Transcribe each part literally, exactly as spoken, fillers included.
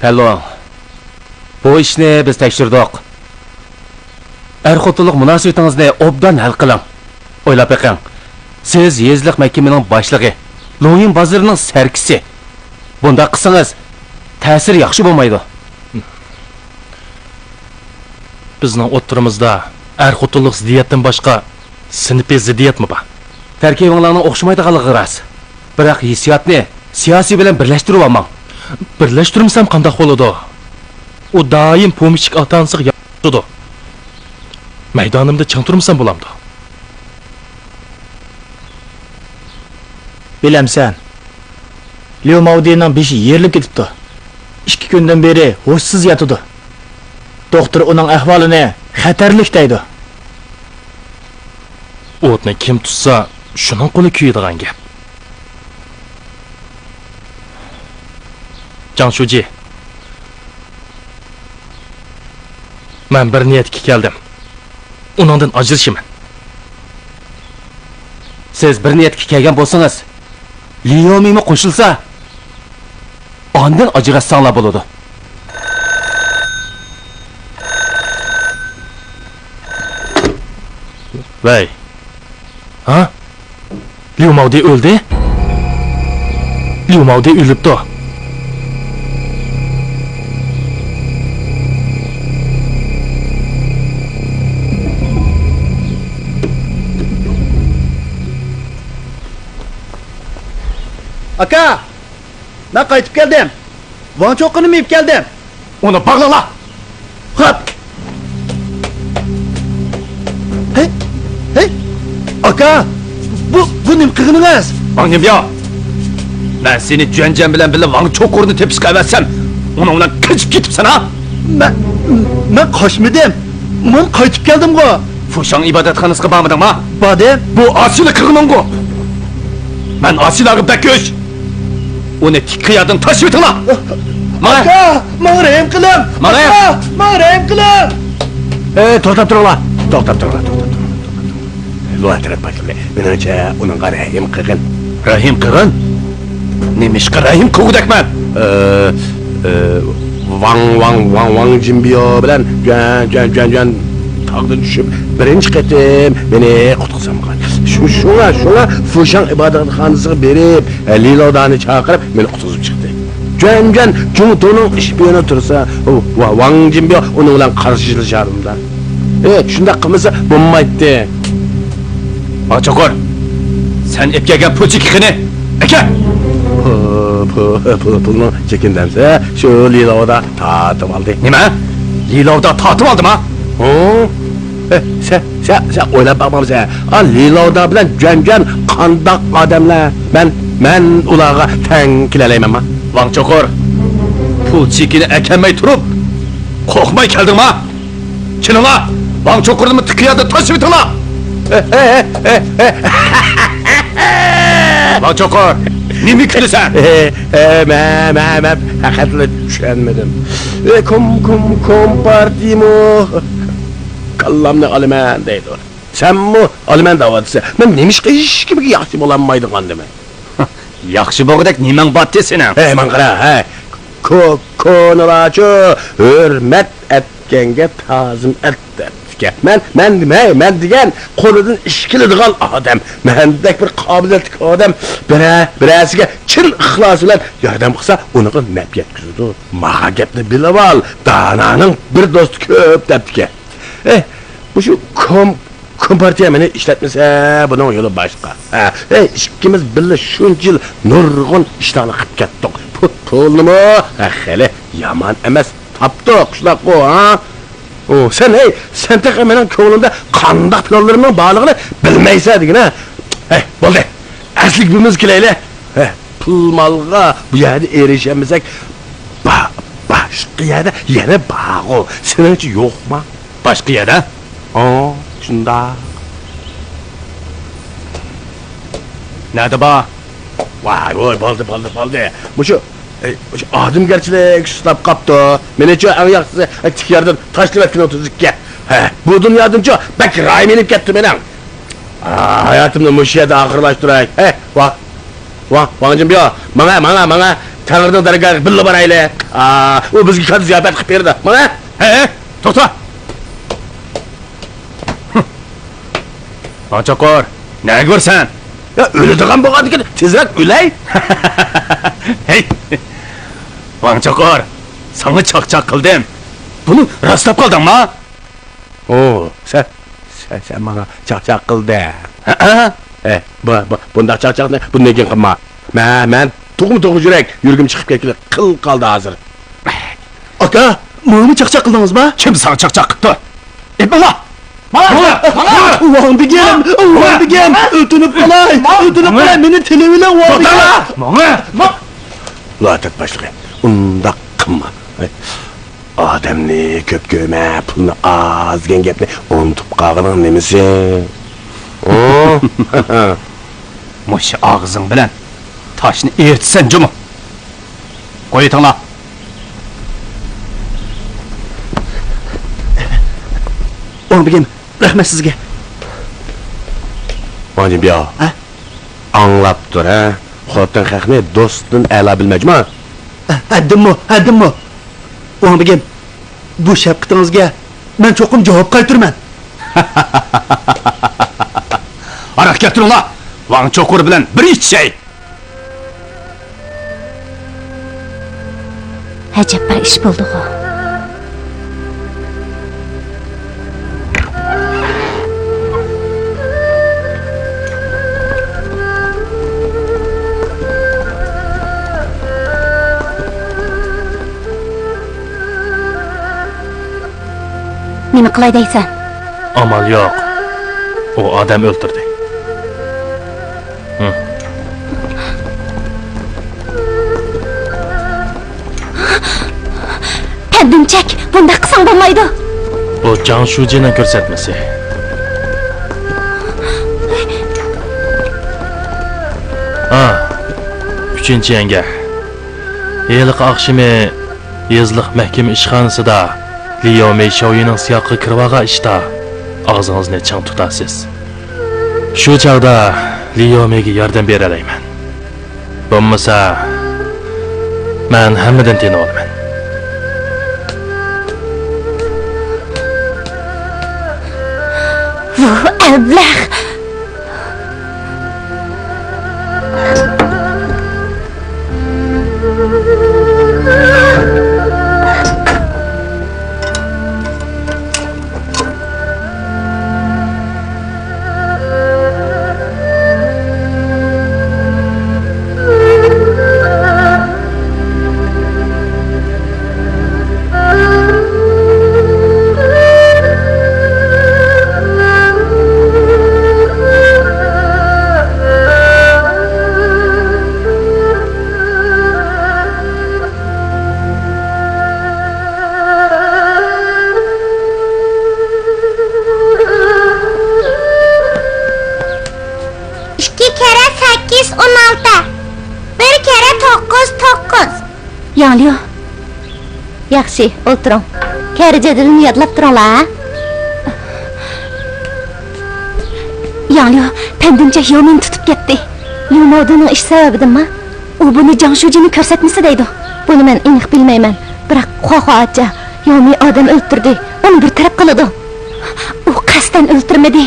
پەلۇڭ، بۇ ئىشنى بىز تەكشۈردۇق. ئەر-خوتۇنلۇق مۇناسىۋىتىڭىزنى ئوبدان ھەل قىلىڭ. ئويلاپ بېقىڭ، سىز يېزىلىق مەھكىمىنىڭ باشلىقى، لوڭيىن بازىرىنىڭ سەركىسى. بۇنداق قىلسىڭىز، تەسىرى ياخشى بولمايدۇ. بىزنىڭ ئوتتۇرىمىزدا ئەر-خوتۇنلۇق زىددىيەتتىن باشقا سىنىپىي زىددىيەتمۇ بار. تەركىبىڭلارنىڭ ئوخشىمايدىغانلىقى راست. بىراق ھېسسىياتنى سىياسىي بىلەن بىرلەشتۈرۈۋالماڭ. بىرلەشتۈرمىسەم قانداق بولىدۇ؟ ئۇ دائىم پومېشچىك ئاتا-ئانىسىغا ياقتۇرىدۇ. مەيدانىمدا چىڭ تۇرمىسام بولامدۇ؟ بىلەمسەن، ليۇ ماۋدىنىڭ بېشى يېرىلىپ كېتىپتۇ. ئىككى كۈندىن بېرى ھوشسىز ياتىدۇ. دوختۇر ئۇنىڭ ئەھۋالىنى خەتەرلىك دەيدۇ. ئوتنى كىم تۇتسا، شۇنىڭ قولى كۆيىدىغان گەپ. جاڭ شۇجى، مەن بىر نىيەتكە كەلدىم. ئۇنىڭدىن ئاجرىشىمەن. سىز بىر نىيەتكە كەلگەن بولسىڭىز، ليۇمىمۇ قوشۇلسا، ئاندىن ئاجراشساڭلار بولىدۇ. ۋەي. ھا؟ ليۇ ماۋدى ئۆلدى؟ ليۇ ماۋدى ئۆلۈپتۇ. ئاكا! مەن قايتىپ كەلدىم. ۋاڭ چوقۇرنى مېيىپ كەلدىم. ئۇنى باغلاڭلار! خاپ! ھەي! ھەي! ئاكا! بۇ، بۇ نېمە قىلغىنىڭىز؟ ۋاڭ جىنبياۋ! مەن سېنى جۈەنجەن بىلەن بىللە ۋاڭ چوقۇرنى تېپىشقا ئەۋەتسەم، ئۇنىڭ بىلەن قېچىپ كېتىپسەن ھا؟ مەن، مەن قاچمىدىم. مەن قايتىپ كەلدىمغۇ. فۇشاڭ ئىبادەتخانىسىغا بارمىدىڭما؟ باردىم. بۇ ئاسىيلىق قىلغىنىڭغۇ. مەن ئاسىيلارغا بەك ئۆچ. ئۇنى تىك قىيادىن تاشلىۋېتىڭلار. ماڭە. ئاكا، ماڭا رەھىم قىلىڭ. ماڭە. ئاكا، ماڭا رەھىم قىلىڭ. ئەي، توختاپ تۇرۇڭلار. توختاپ تۇرۇڭلار، توختاپ تۇرۇڭلار، توختاپ تۇرۇڭلار. لۇئەن تەرەپ باشلىقى، مېنىڭچە ئۇنىڭغا رەھىم قىلغىن. رەھىم قىلغىن؟ نېمىشقا رەھىم قىلغۇدەكمەن؟ ئە، ئە، ۋاڭ، ۋاڭ، ۋاڭ، ۋاڭ جىنبيو بىلەن جۈەن، جۈەن، جۈەن، جۈەن تاغدىن چۈشۈپ، بىرىنچى قېتىم مېنى قۇتقۇزالمىغان. شۇ، شۇڭا، شۇڭا فۇشاڭ ئىبادەتخانىسىغا بېرىپ، ئە، لىلاۋدانى چاقىرىپ، مېنى قۇتقۇزۇپ چىقتى. جۈەن، جۈەن جۇڭتۇنىڭ ئىشپىيونى تۇرسا، ۋا-، ۋاڭ جىنبيو ئۇنىڭ بىلەن قارشىلىشالمىدى. ئى، شۇنداق قىلمىسا بولمايتتى. ۋاڭ چوقۇر، سەن ئېلىپ كەلگەن پۇل چېكى قېنى؟ ئەكەل! پۇ-، پۇ-، پۇ-، پۇلنىڭ چېكىنى دەمسە، شۇ لىلاۋدا تارتىۋالدى. نېمە؟ لىلاۋدا تارتىۋالدىما؟ ھۇ؟ ئە، سەن، سەن، سەن ئويلاپ باقمامسەن؟ ئا، لىلاۋدا بىلەن جۈەنجۈەن قانداق ئادەملەر؟ مەن، مەن ئۇلارغا تەڭ كېلەلەيمەنما؟ ۋاڭ چوقۇر، پۇل چېكىنى ئەكەلمەي تۇرۇپ، قورقماي كەلدىڭما؟ كېلىڭلار، ۋاڭ چوقۇرنىمۇ تىك قىيادىن تاشلىۋېتىڭلار! ۋاڭ چوقۇر، نېمە كۈلىسەن؟ ئە، ئە، مەن، مەن، مەن پەقەتلا چۈشەنمىدىم. ئە، كوم، كوم، كومپارتىيىمۇ كاللامنى ئالىمەن دەيدۇ. سەنمۇ ئالىمەن دەۋاتىسەن. مەن نېمىشقا ھېچكىمگە ياخشى بولالمايدىغاندىمەن؟ ياخشى بولغۇدەك نېمەڭ بارتى سېنىڭ؟ ھەي، ماڭا قارا، ھەي. كو-، كونىلارچۇ، ھۆرمەت ئەتكەنگە تازىم ئەت دەپتىكەن. مەن، مەن، مەن، مەن دېگەن قولىدىن ئىش كېلىدىغان ئادەم. مەندەك بىر قابىلىيەتلىك ئادەم بىرە-، بىرەرسىگە چىن ئىخلاسى بىلەن ياردەم قىلسا، ئۇنىڭغا نەپ يەتكۈزىدۇ. ماڭا گەپنى بىلىۋال، دانانىڭ بىر دوستى كۆپ دەپتىكەن. ئەي، مۇشۇ كوم-، كومپارتىيە مېنى ئىشلەتمىسە، بۇنىڭ يولى باشقا. ھە، ئەي، ئىككىمىز بىللە شۇنچە يىل نۇرغۇن ئىشلارنى قىلىپ كەتتۇق. پۇت پۇلنىمۇ، ھە، خېلى يامان ئەمەس تاپتۇق، شۇنداققۇ، ھە؟ ئۇ، سەن، ئەي، سەن تېخى مېنىڭ كۆڭلۈمدە قانداق پىلانلىرىمنىڭ بارلىقىنى بىلمەيسەن دېگىن، ھە؟ ئەي، بولدى، ئەسلىگە بىرىمىز كېلەيلى. ھە، پۇل مالغا بۇ يەردە ئېرىشەلمىسەك، با-، باشقا يەردە يەنە بارغۇ، سېنىڭچە يوقما؟ باشقا يەردە؟ ئا، شۇنداق. نەدە بار؟ ۋاي، ۋاي، بولدى، بولدى، بولدى. مۇشۇ، ئەي، مۇشۇ ئادەمگەرچىلىك سۇسلاپ قاپتۇ. مېنىڭچۇ ئەڭ ياخشىسى، ئەي، تىك يەردىن تاشلىۋەتكىنىڭ تۈزۈككەن. ھە، بۇ دۇنيادىنچۇ بەك رايىم يېنىپ كەتتى مېنىڭ. ئا، ھاياتىمنى مۇشۇ يەردە ئاخىرلاشتۇراي. ھەي، ۋاڭ، ۋاڭ، ۋاڭ جىنبيو، ماڭا، ماڭا، ماڭا تەڭرىنىڭ دەرگاھىغا بىللە بارايلى. ئا، ئۇ بىزگە كاتتا زىياپەتلىك بېرىدۇ. مانا. ھە، ھە، توختا. ۋاڭ چوقۇر، نەگە بارىسەن؟ يا، ئۆلىدىغان بولغاندىكىن تېزرەك ئۆلەي. ھەي! ۋاڭ چوقۇر، ساڭا چاقچاق قىلدىم. بۇنى راستلاپ قالدىڭما؟ ئو، سەن، سەن، سەن ماڭا چاقچاق قىلدىڭ. ھەئە. ئە، بۇ، بۇ، بۇنداق چاقچاقنى بۇندىن كېيىن قىلما. مەن، مەن تۇغما توغرا يۈرەك، يۈرىكىم چىقىپ كەتكىلى قىل قالدى ھازىر. ئاكا، ماڭىمۇ چاقچاق قىلدىڭىزما؟ كىم ساڭا چاقچاق قىپتۇ؟ ئېيتماڭلار! ماڭا! ماڭا! ۋاڭ بىگەم! ۋاڭ بىگەم! ئۆتۈنۈپ قالاي! ئۆتۈنۈپ قالاي! مېنى تىلىۋېلىڭ، ۋاڭ بىگەم! توختاڭلار! ماڭا! لايتەك باشلىقى، ئۇنداق قىلما. ئادەمنى كۆپ كۆرمە، پۇلنى ئاز دېگەن گەپنى ئۇنتۇپ قالغىنىڭ نېمىسى؟ ھە؟ مۇشۇ ئاغزىڭ بىلەن تاشنى ئېرىتىسەن جۇمۇ. قويۇۋېتىڭلار. ئوڭ بېگىم، رەھمەت سىزگە. ۋاڭ جىنبياۋ. ھە؟ ئاڭلاپ تۇر، ھە؟ خوتەن خەقنى دوستتىن ئەلا بىلمە جۇمۇ. ھە، ھەددىممۇ، ھەددىممۇ. ۋاڭ بېگىم، بۇ شەپقىتىڭىزگە مەن چوقۇم جاۋاب قايتۇرىمەن. ھاراق كەلتۈرۈڭلار، ۋاڭ چوقۇر بىلەن بىر ئىچىشەي. ئەجەب بىر ئىش بولدىغۇ. نېمە قىلاي دەيسەن؟ ئامال يوق. ئۇ ئادەم ئۆلتۈردى. ھىم. پەندۈمچەك، بۇنداق قىلساڭ بولمايدۇ. بۇ جاڭ شۇجىنىڭ كۆرسەتمىسى. ھا، ئۈچىنچى يەڭگە. ھېلىقى ئاخشىمى يېزىلىق مەھكىمە ئىشخانىسىدا لى ياۋمېي شياۋيىنىڭ سىياقىغا كىرىۋالغان ئىشتا ئاغزىڭىزنى چىڭ تۇتارسىز. شۇ چاغدا لى ياۋمېيگە ياردەم بېرەلەيمەن. بولمىسا، مەن ھەممىدىن تېنىۋالىمەن. ۋۇ، ئەبلەخ! ئىككى كەرە سەككىز ئون ئالتە، بىر كەرە توققۇز توققۇز. ياڭليۇ. ياخشى، ئولتۇرۇڭ. كەررە جەدۋىلىنى يادلاپ تۇرۇڭلار، ھە؟ ياڭليۇ، پەندۈمچەك ياۋمىنى تۇتۇپ كەتتى. ليۇ ماۋدۇنىڭ ئىشى سەۋەبىدىنما؟ ئۇ بۇنى جاڭ شۇجىنىڭ كۆرسەتمىسى دەيدۇ. بۇنى مەن ئېنىق بىلمەيمەن. بىراق خۇاخۇا ئاچا، ياۋمى ئادەم ئۆلتۈردى، ئۇنى بىر تەرەپ قىلىدۇ. ئۇ قەستەن ئۆلتۈرمىدى.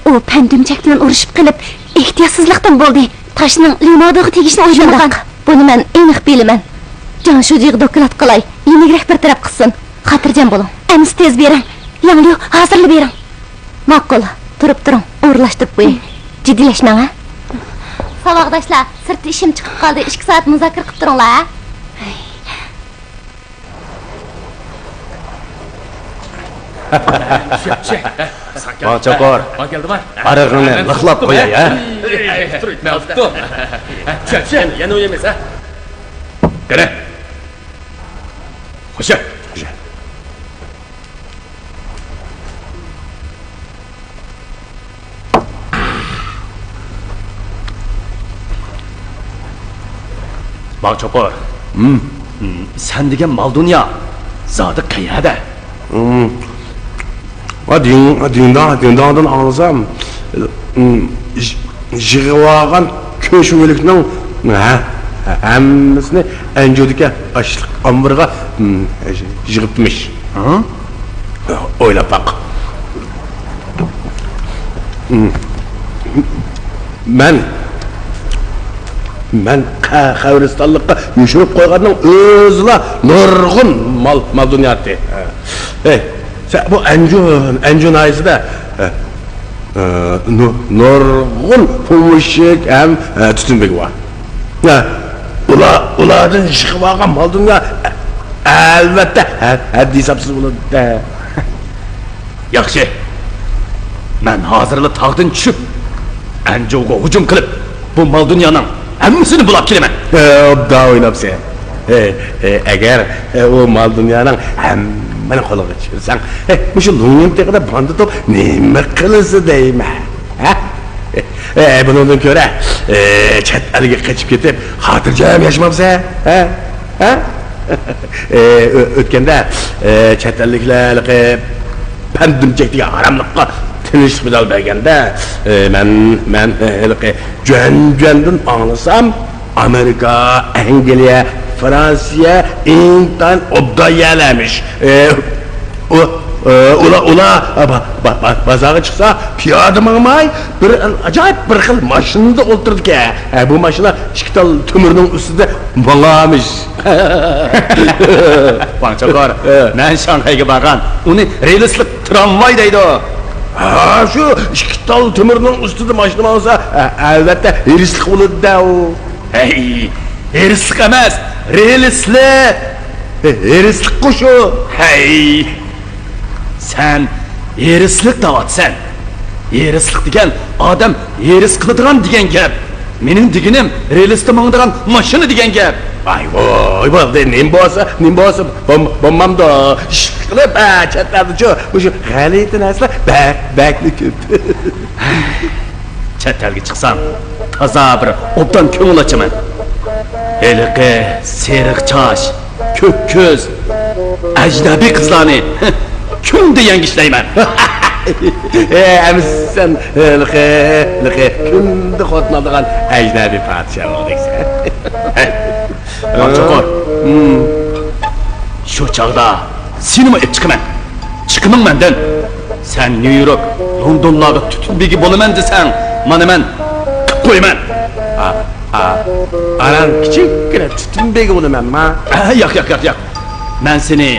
ئۇ پەندۈمچەك بىلەن ئۇرۇشۇپ قېلىپ، ئېھتىياتسىزلىقتىن بولدى. تاشنىڭ ليۇ ماۋدۇغا تېگىشىنى ئويلىمىغان. شۇنداق. بۇنى مەن ئېنىق بىلىمەن. جاڭ شۇجىغا دوكلات قىلاي، يېنىكرەك بىر تەرەپ قىلسۇن. خاتىرجەم بولۇڭ. ئەمىسە تېز بېرىڭ. ياڭليۇ، ھازىرلا بېرىڭ. ماقۇل، تۇرۇپ تۇرۇڭ، ئورۇنلاشتۇرۇپ قوياي. جىددىيلەشمەڭ، ھە؟ ساۋاقداشلار، سىرتتا ئىشىم چىقىپ قالدى، ئىككى سائەت مۇزاكىرە قىلىپ تۇرۇڭلار، ھە؟ ۋاڭ چوقۇر، ھارىقىڭنى لىقلاپ قوياي، ھە؟ يەنە، يەنە ئوينايمىز، ھە؟ قېنى. خوشە. خوشە. ۋاڭ چوقۇر. ھىم. ھىم، سەن دېگەن مال دۇنيا زادى قەيەردە؟ ھىم. ۋا دىڭ، دىڭداڭ، دىڭداڭدىن ئاڭلىسام، ھىم، يىغ-، يىغىۋالغان كۆشە ئۆلۈكنىڭ، ھە، ھەممىسىنى ئەنجۇدىكى ئاشلىق ئامبىرىغا، ھىم، يىغىپتىمىش. ھە؟ ئويلاپ باق. ھىم. مەن، مەن قە-، قەبرىستانلىققا يوشۇرۇپ قويغاننىڭ ئۆزىلا نۇرغۇن مال، مال دۇنيا ئىدى. ھەي، سەن بۇ ئەنجۇ، ئەنجۇ ناھىيەسىدە، ئە، ئە، نۇ-، نۇرغۇن پومېشچىك ھەم، ئە، تۈتۈن بېگى بار. ھە، ئۇلار، ئۇلاردىن يىغىۋالغان مال دۇنيا، ئە-، ئەلۋەتتە، ھە-، ھەددى ھېسابسىز بولىدۇ-دە. ياخشى. مەن ھازىرلا تاغدىن چۈشۈپ، ئەنجۇغا ھۇجۇم قىلىپ، بۇ مال دۇنيانىڭ ھەممىسىنى بۇلاپ كېلىمەن. ئوبدان ئويلاپسەن. ئەگەر ئۇ مال دۇنيانىڭ ھەممىنى قولىغا چۈشۈرسەڭ، مۇشۇ لۇڭيىن تېغىدا باندا توپ نېمە قىلىسى دەيمەن؟ ھە؟ بۇنىڭدىن كۆرە، چەت ئەلگە قېچىپ كېتىپ، خاتىرجەم ياشىمامسەن؟ ھە؟ ھە؟ ئۆ-، ئۆتكەندە، چەت ئەللىكلەر ھېلىقى پەندىمچەك دېگەن ھاراملىققا تىنچلىق مېدال بەرگەندە، مەن، مەن ھېلىقى جۈەنجۈەندىن ئاڭلىسام، ئامېرىكا، ئەنگلىيە، فرانسىيە ئىنتايىن ئوبدان يەرلەرمىش. ئۇ، ئۇلار، ئۇلار، با-، با-، با-، بازارغا چىقسا، پىيادە ماڭماي، بىر ئاجايىپ بىر خىل ماشىنىدا ئولتۇرىدىكەن. بۇ ماشىنا ئىككى تال تۆمۈرنىڭ ئۈستىدە ماڭامىش. ۋاڭ چوقۇر، ھە. مەن شاڭخەيگە بارغان، ئۇنى رېلىسلىق ترامۋاي دەيدۇ. ھا، شۇ ئىككى تال تۆمۈرنىڭ ئۈستىدە ماشىنا ماڭسا، ئە-، ئەلۋەتتە ھېرىسلىق بولىدۇ-دە ئۇ. ھەي، ھېرىسلىق ئەمەس، رېلىسلىق. ھېرىسلىققۇ شۇ. ھەي، سەن ھېرىسلىق دەۋاتىسەن. ھېرىسلىق دېگەن ئادەم ھېرىس قىلىدىغان دېگەن گەپ. مېنىڭ دېگىنىم رېلىستا ماڭىدىغان ماشىنا دېگەن گەپ. ۋاي، ۋاي، ۋاي، نېمە بولسا، نېمە بولسا، بولم-، بولمامدۇ؟ ئىشقىلىپ، ھە، چەت ئەلدىچۇ مۇشۇ غەلىتە نەرسىلەر بەك، بەكلا كۆپ. چەت ئەلگە چىقسام، تازا بىر ئوبدان كۆڭۈل ئاچىمەن. ھېلىقى سېرىق چاچ، كۆك كۆز، ئەجنەبىي قىزلارنى كۈندە يەڭگۈشلەيمەن. ئەمىسە سەن ھېلىقى، ھېلىقى كۈندە خوتۇن ئالىدىغان ئەجنەبىي پادىشاھ بولدۇڭ سەن. ۋاڭ چوقۇر. شۇ چاغدا سېنىمۇ ئېلىپ چىقىمەن. چىقىمەن مەندىن. سەن نيۇ يورك، لوندونلارغا تۈتۈن بېگى بولىمەن دېسەڭ، مانا مەن قىپ قويىمەن. ئا، ئا، ئاران كىچىككىنە تۈتۈن بېگى بولىمەنما؟ ئە، ياق، ياق، ياق، ياق. مەن سېنى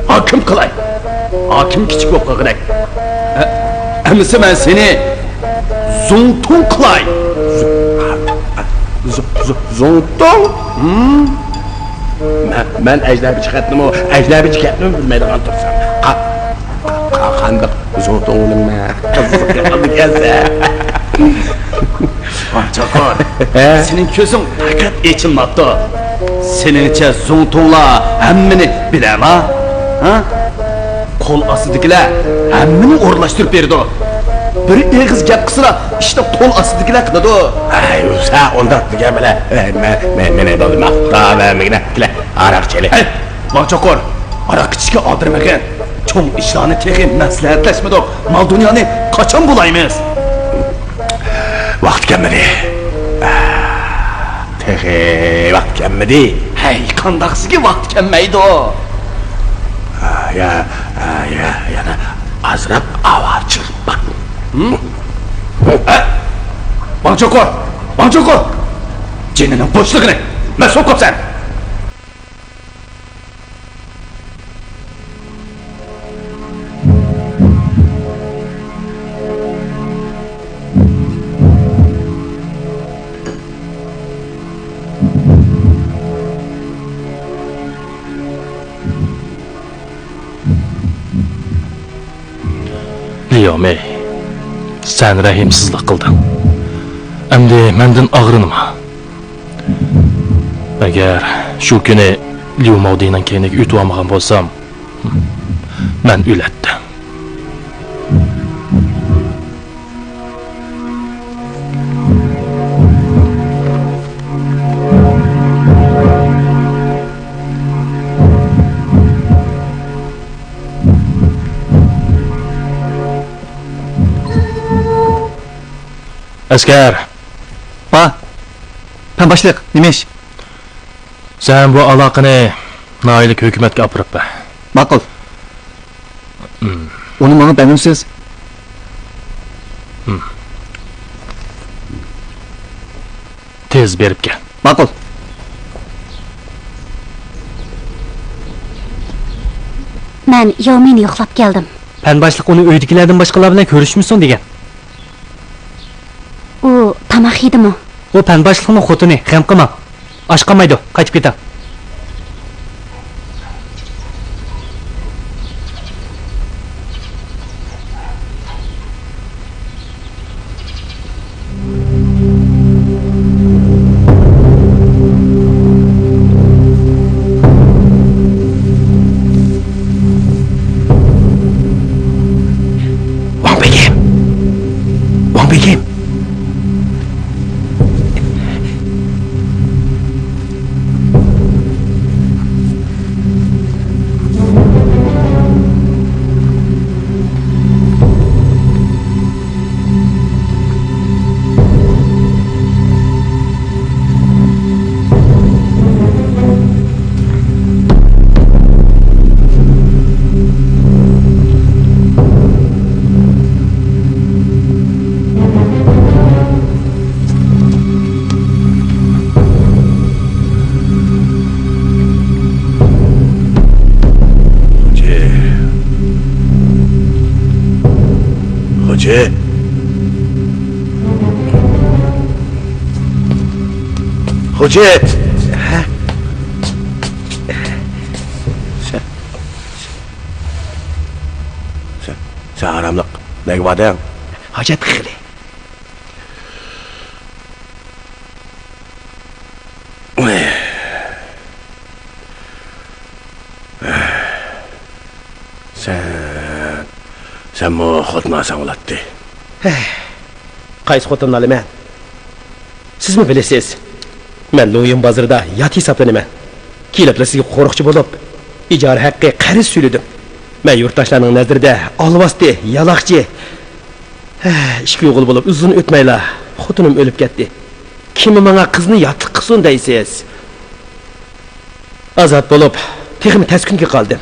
ھاكىم قىلاي. ھاكىم كىچىك بولۇپ قالغۇدەك. ئە، ئەمىسە مەن سېنى زۇڭتۇڭ قىلاي. زۇ-، زۇ-، زۇ-، زۇڭتۇڭ؟ ھىم؟ مەن، مەن ئەجنەبىي خەتنىمۇ، ئەجنەبىي گەپنىمۇ بىلمەيدىغان تۇرسام. قا-، قا-، قانداق زۇڭتۇڭ بىلىمەن؟ قىزىقىدىكەنسەن. ۋاڭ چوقۇر، ھە؟ سېنىڭ كۆزۈڭ پەقەت ئېچىلماپتۇ. سېنىڭچە زۇڭتۇڭلار ھەممىنى بىلەما؟ ھە؟ قول ئاستىدىكىلەر ھەممىنى ئورۇنلاشتۇرۇپ بېرىدۇ. بىر ئېغىز گەپ قىلسىلا، ئىشنى قول ئاستىدىكىلەر قىلىدۇ. ھەي، سەن ئۇنداق دېگەن بىلەن، مەن، مەن، مەن، مەن، مەن، مەن، ھاراق چېلى. ھەي، ۋاڭ چوقۇر، ھاراق ئىچىشكە ئالدىرىمىغىن. چوڭ ئىشلارنى تېخى مەسلىھەتلەشمىدۇق. مال دۇنيانى قاچان بۇلايمىز؟ ۋاقتى كەلمىدى. تېخى ۋاقتى كەلمىدى. ھەي، قانداقسىگە ۋاقتى كەلمەيدۇ؟ يا، يا، يەنە ئازراق ئاۋارىچىلىك بار. ھە؟ ۋاڭ چوقۇر! ۋاڭ چوقۇر! جېنىنىڭ بوشلۇقىنى مەسئۇل قىلىپسەن! لياۋ مېي، سەن رەھىمسىزلىك قىلدىڭ. ئەمدى مەندىن ئاغرىنما. ئەگەر شۇ كۈنى ليۇ ماۋدىنىڭ كەينىگە ئۆتۈۋالمىغان بولسام، مەن ئۆلەتتىم. ئەسكەر! پا! ھە، باشلىق، نېمە ئىش؟ سەن بۇ ئالاقىنى ناھىيىلىك ھۆكۈمەتكە ئاپىرىپ بەر. ماقۇل. ئۇنى ماڭا بەرمەمسىز؟ تېز بېرىپ كەل. ماقۇل. مەن ياۋمىنى يوقلاپ كەلدىم. پەن باشلىق ئۇنى ئۆيدىكىلەردىن باشقىلار بىلەن كۆرۈشمىسۇن دېگەن. ئۇ تاماق يېدىمۇ؟ ئۇ پەن باشلىقنىڭ خوتۇنى، غەم قىلماڭ. ئاچ قالمايدۇ، قايتىپ كېتىڭ. ۋاڭ بېگىم! ۋاڭ بېگىم! خوجا. خوجا. خوجا. ھە؟ سەن، سەن، سەن ھاراملىق نەگە باردىڭ؟ ھاجەت خېلى. سەن، سەنمۇ خوتۇن ئالساڭ بولاتتى. ھەي، قايسى خوتۇننى ئالىمەن؟ سىزمۇ بىلىسىز، مەن لۇيۈن بازىرىدا يات ھېسابلىنىمەن. كېلىپلا سىزگە قورۇقچى بولۇپ، ئىجارە ھەققى، قەرز سۈلىدىم. مەن يۇرتداشلارنىڭ نەزىرىدە ئالۋاستى، يالاقچى. ھە، ئىككى ئوغۇل بولۇپ ئۇزۇن ئۆتمەيلا خوتۇنۇم ئۆلۈپ كەتتى. كىممۇ ماڭا قىزنى ياتلىق قىلسۇن دەيسىز؟ ئازاد بولۇپ، تېخىمۇ تەس كۈنگە قالدىم.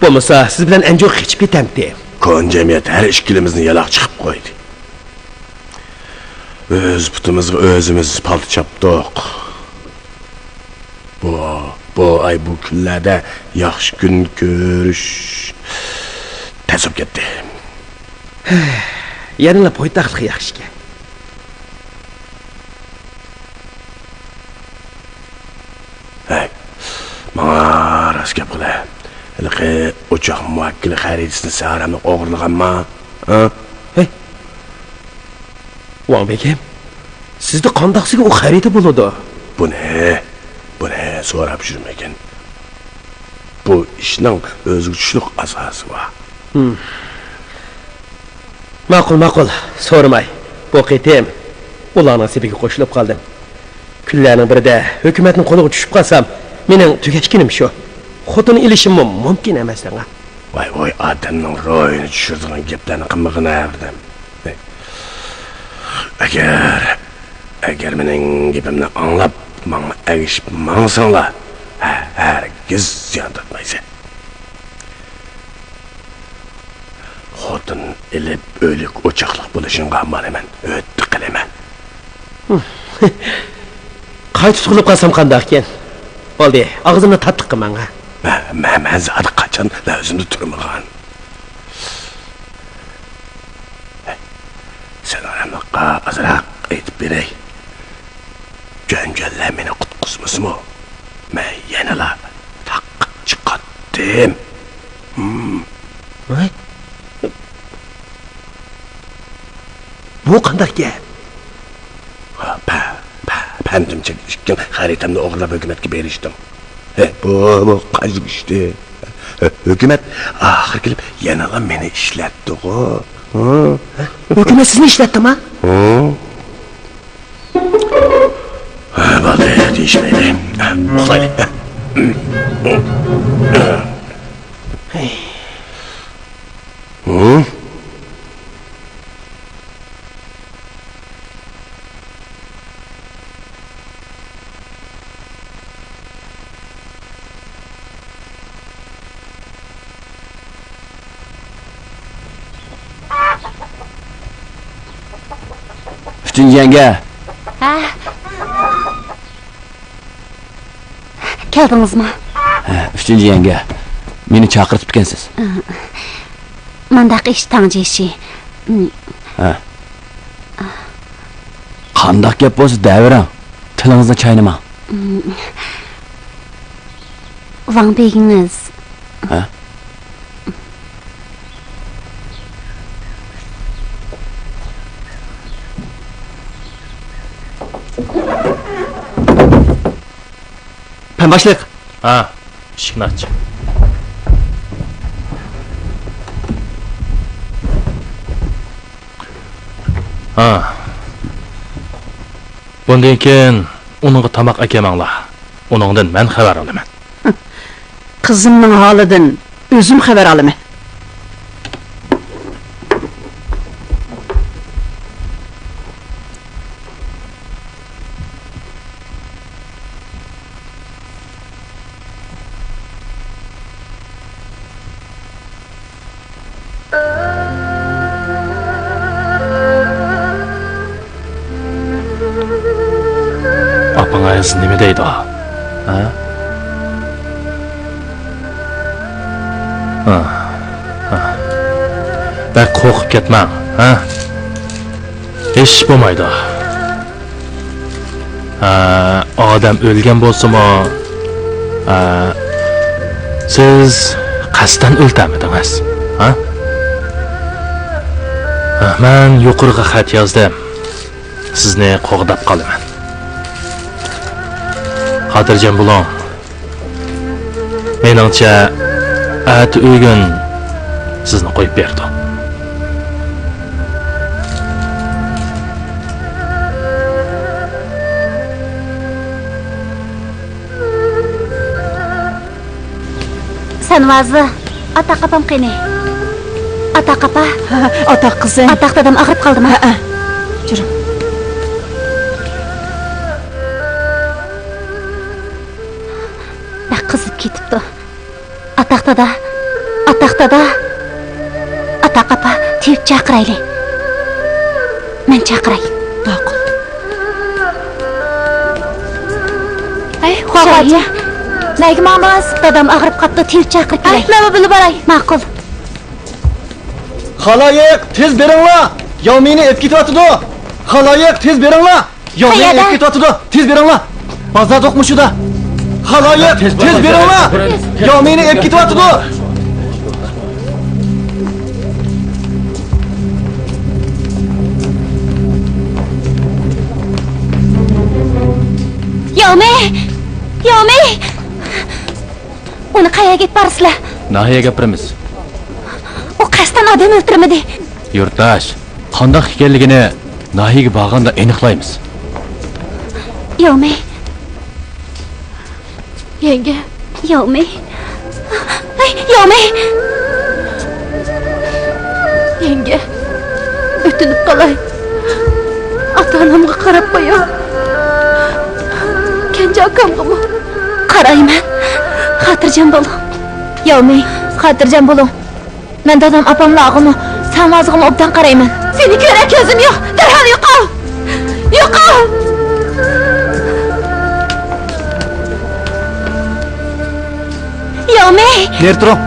بولمىسا، سىز بىلەن ئەنجۈگە قېچىپ كېتەمتىم. كونا جەمئىيەت ھەر ئىككىلىمىزنى يالاقچى قىلىپ قويدى. ئۆز پۇتىمىزغا ئۆزىمىز پالتا چاپتۇق. بۇ، بۇ ئاي، بۇ كۈنلەردە ياخشى كۈن كۆرۈش تەس بولۇپ كەتتى. يەنىلا پايتەختلىق ياخشىكەن. ھەي، ماڭا راست گەپ قىلە. ھېلىقى ئوچاق مۇۋەككىلى خەرىتىسىنى سەھەرەمنى ئوغرىلىغانما؟ ھە؟ ھەي! ۋاڭ بېگىم، سىزدە قانداقسىگە ئۇ خەرىتە بولىدۇ؟ بۇنى، بۇنى سوراپ يۈرمىگىن. بۇ ئىشنىڭ ئۆزىگە چۈشلۈك ئاساسى بار. ھىم. ماقۇل، ماقۇل، سورىماي. بۇ قېتىم ئۇلارنىڭ سېپىگە قوشۇلۇپ قالدىم. كۈنلەرنىڭ بىرىدە ھۆكۈمەتنىڭ قولىغا چۈشۈپ قالسام، مېنىڭ تۈگەشكىنىم شۇ. خوتۇن ئېلىشىممۇ مۇمكىن ئەمەس دەڭا. ۋاي، ۋاي، ئادەمنىڭ روھىنى چۈشۈرىدىغان گەپلەرنى قىلمىغىن، ھەردەم. ئەگەر، ئەگەر مېنىڭ گېپىمنى ئاڭلاپ، ماڭا ئەگىشىپ ماڭساڭلار، ھە-، ھەرگىز زىيان تارتمايسەن. خوتۇن ئېلىپ، ئۆيلۈك ئوچاقلىق بولۇشۇڭغا مانا مەن ھۆددە قىلىمەن. قايتا تۇغۇلۇپ قالسام قانداقكەن؟ بولدى، ئاغزىمنى تاتلىق قىلماڭ، ھە. مە-، مە-، مەن زادى قاچان لەۋزىمدە تۇرمىغان. سەن ئاراملىققا ئازراق ئېيتىپ بېرەي. جۆنجۆنلەر مېنى قۇتقۇزمىسىمۇ، مەن يەنىلا تاغقا چىقاتتىم. ھىم. ھە؟ بۇ قانداق گەپ؟ پە-، پە-، پەمدىم چېكىش ئىككىڭ خەرىتەمنى ئوغرىلاپ ھۆكۈمەتكە بېرىشتىڭ. ھە، بۇ، بۇ قايسى ئىشتى؟ ھۆكۈمەت ئاخىرى كېلىپ يەنىلا مېنى ئىشلەتتىغۇ. ھە؟ ھۆكۈمەت سىزنى ئىشلەتتىما؟ ھە؟ ھە، بولدى، دېيىشمەيلى. ئۇخلايلى. ھە؟ ئۈچىنچى يەڭگە. ھە. كەلدىڭىزمۇ؟ ھە، ئۈچىنچى يەڭگە. مېنى چاقىرتىپتىكەنسىز. مانداق ئىش تاڭجى ئىشى. ھە. قانداق گەپ بولسا دەۋېرىڭ. تىلىڭىزنى چاينىماڭ. ۋاڭ بېگىڭىز. ھە؟ پەن باشلىق. ھە، ئىشىكنى ئاچ. ھە. بۇندىن كېيىن ئۇنىڭغا تاماق ئەكەلمەڭلار. ئۇنىڭدىن مەن خەۋەر ئالىمەن. قىزىمنىڭ ھالىدىن ئۆزۈم خەۋەر ئالىمەن. ئاپىڭىز نېمە دەيدۇ؟ ھە؟ ھە، ھە. بەك قورقۇپ كەتمەڭ، ھە؟ ھېچ بولمايدۇ. ئە، ئادەم ئۆلگەن بولسىمۇ، ئە، سىز قەستەن ئۆلتۈرمىدىڭىز، ھە؟ ئە، مەن يۇقىرىغا خەت يازدىم. سىزنى قوغداپ قالىمەن. خاتىرجەم بولۇڭ. مېنىڭچە، ئەتە ئۆگۈن سىزنى قويۇپ بېرىدۇ. سەنۋازى، ئاتاق ئاپام قېنى؟ ئاتاق ئاپا؟ ھە، ئاتاق قىزىم. ئاتاق دادام ئاغرىپ قالدىمۇ؟ ھەئە. يۈرۈڭ. بەك قىزىپ كېتىپتۇ. ئاتاق دادا، ئاتاق دادا. ئاتاق ئاپا، تېۋىپ چاقىرايلى. مەن چاقىراي. ماقۇل. ھەي، خۇاخۇاجى، نەگە ماڭدىڭىز؟ دادام ئاغرىپ قاپتۇ، تېۋىپ چاقىرىپ كېلەي. ھەي، مەنمۇ بىللە باراي. ماقۇل. خالايىق، تېز بېرىڭلار! ياۋمىنى ئېلىپ كېتىۋاتىدۇ! خالايىق، تېز بېرىڭلار! ياۋمىنى ئېلىپ كېتىۋاتىدۇ! تېز بېرىڭلار! بازاردا يوقمۇ شۇدا؟ خالايىق، تېز بېرىڭلار! ياۋمىنى ئېلىپ كېتىۋاتىدۇ! ياۋمىي! ياۋمىي! ئۇنى قەيەرگە ئېلىپ بارىسىلەر؟ ناھىيەگە ئاپىرىمىز. ئۇ قەستەن ئادەم ئۆلتۈرمىدى. يۇرتداش، قانداق ئىكەنلىكىنى ناھىيەگە بارغاندا ئېنىقلايمىز. ياۋمىي. يەڭگە. ياۋمىي. ھەي، ياۋمىي. يەڭگە، ئۆتۈنۈپ قالاي. ئاتا-ئانامغا قاراپ قويۇڭ. كەنجى ئاكامغىمۇ. قارايمەن. خاتىرجەم بولۇڭ. ياۋمىي، خاتىرجەم بولۇڭ. مەن دادام ئاپاملارغىمۇ، سەنۋازىغىمۇ ئوبدان قارايمەن. سېنى كۆرەر كۆزۈم يوق. دەرھال يوقال! يوقال! ياۋمىي! نېرى تۇرۇڭ!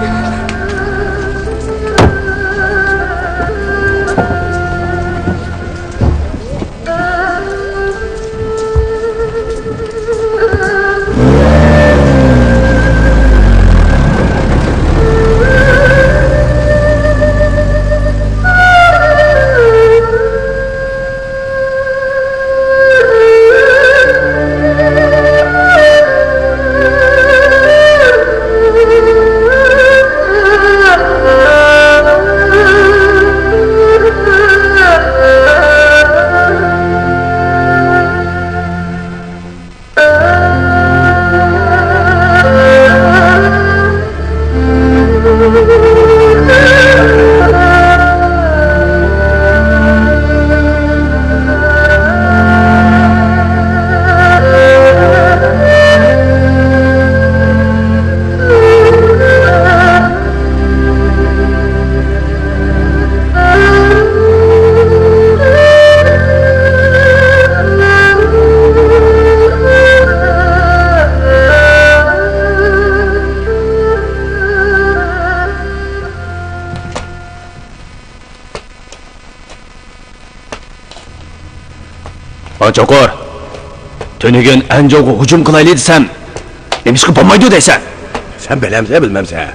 چوقۇر، تۈنۈگۈن ئەنجۇغا ھۇجۇم قىلايلى دېسەم، نېمىشقا بولمايدۇ دەيسەن؟ سەن بىلەمسەن، بىلمەمسەن؟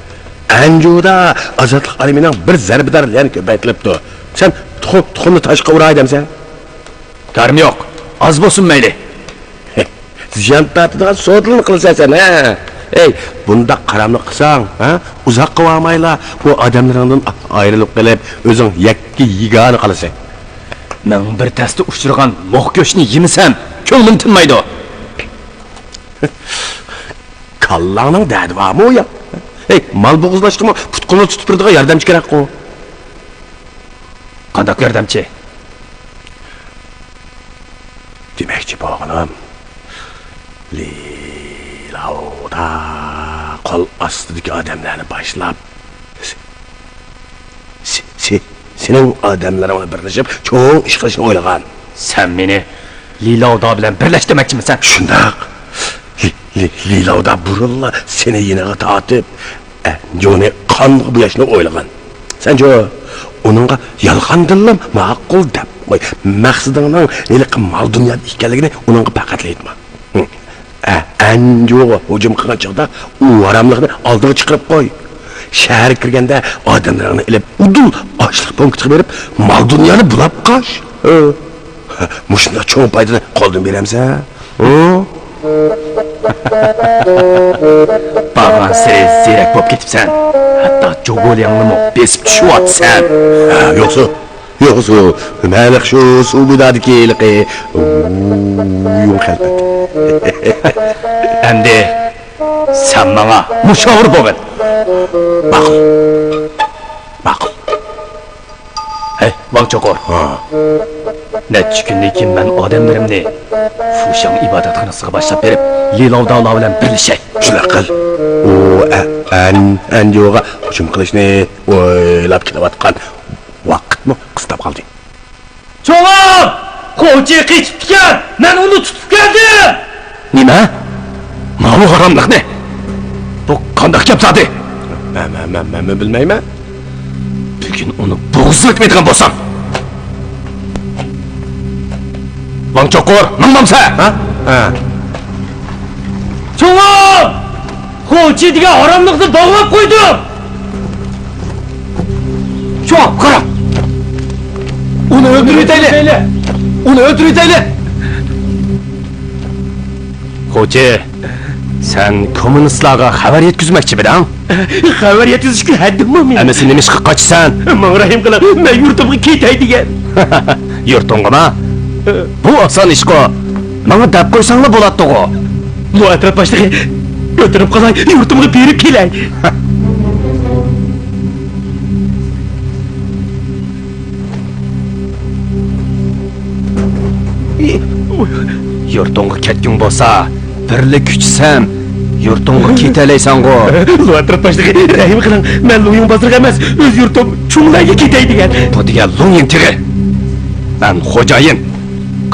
ئەنجۇدا ئازادلىق ئارمىيىنىڭ بىر زەربىدار لەن كۆپەيتىلىپتۇ. سەن تۇخۇم، تۇخۇمنى تاشقا ئۇراي دەمسەن؟ كارىم يوق، ئاز بولسۇن مەيلى. زىيان تارتىدىغان سودىلارنى قىلىسەن سەن، ھە؟ ئەي، بۇنداق قاراملىق قىلساڭ، ھە؟ ئۇزاققا بارمايلا بۇ ئادەملىرىڭدىن ئايرىلىپ قېلىپ، ئۆزۈڭ يەككە يېگانە قالىسەن. مىڭ بىر تەستە ئۇچرىغان موخ گۆشنى يېمىسەم، كۆڭلۈم تىنمايدۇ. كاللاڭنىڭ دەردى بارمۇ يا؟ ھەي، مال بوغۇزلاشقىمۇ پۇت-قولنى تۇتۇپ بېرىدىغان ياردەمچى كېرەكقۇ. قانداق ياردەمچى؟ دېمەكچى بولغىنىم، لىلاۋدا قول ئاستىدىكى ئادەملەرنى باشلاپ، سې-، سې-، سېنىڭ ئادەملىرىڭ بىلەن بىرلىشىپ چوڭ ئىش قىلىشنى ئويلىغان. سەن مېنى لىلاۋدا بىلەن بىرلەش دېمەكچىمىسەن؟ شۇنداق. لى-، لى-، لىلاۋدا بۇرۇنلا سېنى يېنىغا تارتىپ، ئەنجۇنى قانغا بوياشنى ئويلىغان. سەنچۇ، ئۇنىڭغا يالغاندىنلا ماقۇل دەپ قوي. مەقسىتىڭنىڭ ھېلىقى مال-دۇنيادا ئىكەنلىكىنى ئۇنىڭغا پەقەتلا ئېيتما. ھە. ئە-، ئەنجۇغا ھۇجۇم قىلغان چاغدا ئۇ ھاراملىقنى ئالدىغا چىقىرىپ قوي. شەھەرگە كىرگەندە ئادەملىرىڭنى ئېلىپ ئۇدۇل ئاشلىق پونكىتىغا بېرىپ مال-دۇنيانى بۇلاپ قاچ. ھە. مۇشۇنداق چوڭ پايدىنى قولدىن بېرەمسەن؟ ھە؟ بارغانسېرى زېرەك بولۇپ كېتىپسەن. ھەتتا جۇگولياڭنىمۇ بېسىپ چۈشۈۋاتىسەن. ھە، يوقسۇ، يوقسۇ، مەن شۇ سۇبىدادىكى ھېلىقى يۇڭ خەلپەت. ئەمدى سەن ماڭا مۇشاۋىر بولغىن. ماقۇل. ماقۇل. ھەي، ۋاڭ چوقۇر. ھا. نەچچە كۈندىن كېيىن مەن ئادەملىرىمنى فۇشياڭ ئىبادەتخانىسىغا باشلاپ بېرىپ، لىلاۋدالار بىلەن بىرلىشەي. شۇنداق قىل. ئۇ ئە-، ئەن-، ئەنجۇغا ھۇجۇم قىلىشنى ئويلاپ كېلىۋاتقان ۋاقىتمۇ قىستاپ قالدى. چوڭام! خوچى قېچىپتىكەن! مەن ئۇنى تۇتۇپ كەلدىم! نېمە؟ ماۋۇ ھاراملىقنى؟ بۇ قانداق گەپ زادى؟ مەن، مەن، مەن، مەنمۇ بىلمەيمەن. بۈگۈن ئۇنى بوغۇزلىتىپ ئېتىغان بولسام! ۋاڭ چوقۇر، ماڭمامسەن؟ ھە؟ ھە. چوڭام! خوچى دېگەن ھاراملىقنى باغلاپ قويدۇم! شۇڭا قارا! ئۇنى ئۆلتۈرۈۋېتەيلى! ئۇنى ئۆلتۈرۈۋېتەيلى! خوچى، سەن كوممۇنىستلارغا خەۋەر يەتكۈزمەكچىمىدىڭ؟ خەۋەر يەتكۈزۈشكە ھەددىممۇ مېنىڭ؟ ئەمىسە نېمىشقا قاچىسەن؟ ماڭا رەھىم قىلىڭ، مەن يۇرتۇمغا كېتەي دېگەن. يۇرتۇڭغىمۇ؟ بۇ ئاسان ئىشقۇ. ماڭا دەپ قويساڭلا بولاتتىغۇ. لو ئەتراپ باشلىقى، ئۆتۈنۈپ قالاي، يۇرتۇمغا بېرىپ كېلەي. يۇرتۇڭغا كەتكۈڭ بولسا، بىرلا كۈچىسەم، يۇرتۇڭغا كېتەلەيسەنغۇ. لو ئەتراپ باشلىقى، رەھىم قىلىڭ، مەن لۇڭيىڭ بازىرىغا ئەمەس، ئۆز يۇرتۇم چۇڭلايغا كېتەي دېگەن. بۇ دېگەن لۇڭيىڭ تېغى. مەن خوجايىن.